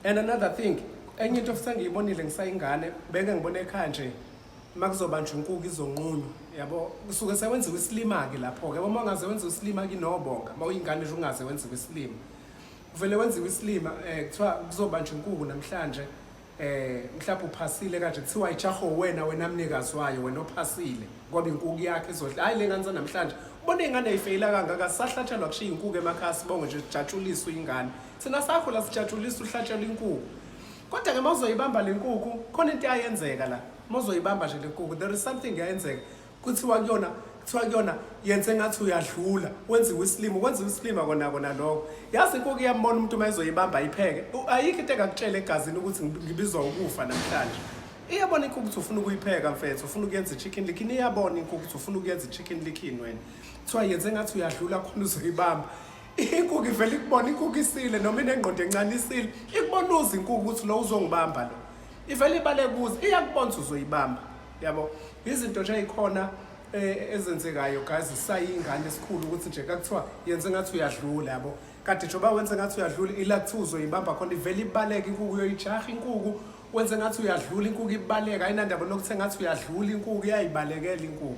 And another thing, enye into futhi engiyibonile ngisayingane, beke ngibone ekhaya nje uma kuzobanjwa inkukhu izonqunywa, yabo, kusuke sekwenziwa isilima-ke lapho-ke, yabo, uma ungaze wenziwa isilima kinobonga, uma uyingane nje ungaze wenziwe isilima. Kuvele wenziwe isilima, kuthiwa kuzobanjwa inkukhu namhlanje, mhlawumbe uphasile kanje, kuthiwa ijaho wena, wena mnikazi wayo, wena ophasile, ngoba inkukhu yakhe izodla. Hhayi le ngane zanamhlanje, ubona iy'ngane ey'feyila kangaka, sisahlatshelwa kushiya inkukhu emakhaya, sibonge nje sijatshuliswe ingane. Thina sakhula sijatshuliswa uhlatshelwa inkukhu. Kodwa-ke uma uzoyibamba le nkukhu, khona into eyayenzeka la. Uma uzoyibamba nje le nkukhu, there is something eyayenzeka. Kuthiwa kuyona, kuthiwa kuyona yenze ngathi uyadlula, wenziwe isilima, kwenziwa isilima kona kona lokho. Yazi inkukhu iyambona umuntu uma ezoyibamba ipheke. Ayikho into engakutshela egazini ukuthi ngibizwa ukufa namhlanje. Iyabona inkukhu ukuthi ufuna ukuyipheka mfethu, ufuna ukuyenza i-Chicken Licken, iyabona inkukhu ukuthi ufuna ukuyenza i-Chicken Licken wena. Kuthiwa yenze ngathi uyadlula khona uzoyibamba. Inkukhu ivele ikubona, inkukhu isile noma inengqondo encane isile. Ikubona uze inkukhu ukuthi lo uzongibamba lo. Ivele ibaleke kuze, iyakubona ukuthi uzoyibamba. Yabo, izinto nje ezikhona ezenzekayo guys, sayingane esikhulu ukuthi nje kakuthiwa yenze ngathi uyadlula, yabo. Kade njengoba wenze ngathi uyadlula, ila kuthiwa uzoyibamba khona, ivele ibaleke inkukhu, uyoyijaha inkukhu, wenze ngathi uyadlula inkukhu ibaleka, ayinandaba nokuthi engathi uyadlula inkukhu, iyayibalekela inkukhu.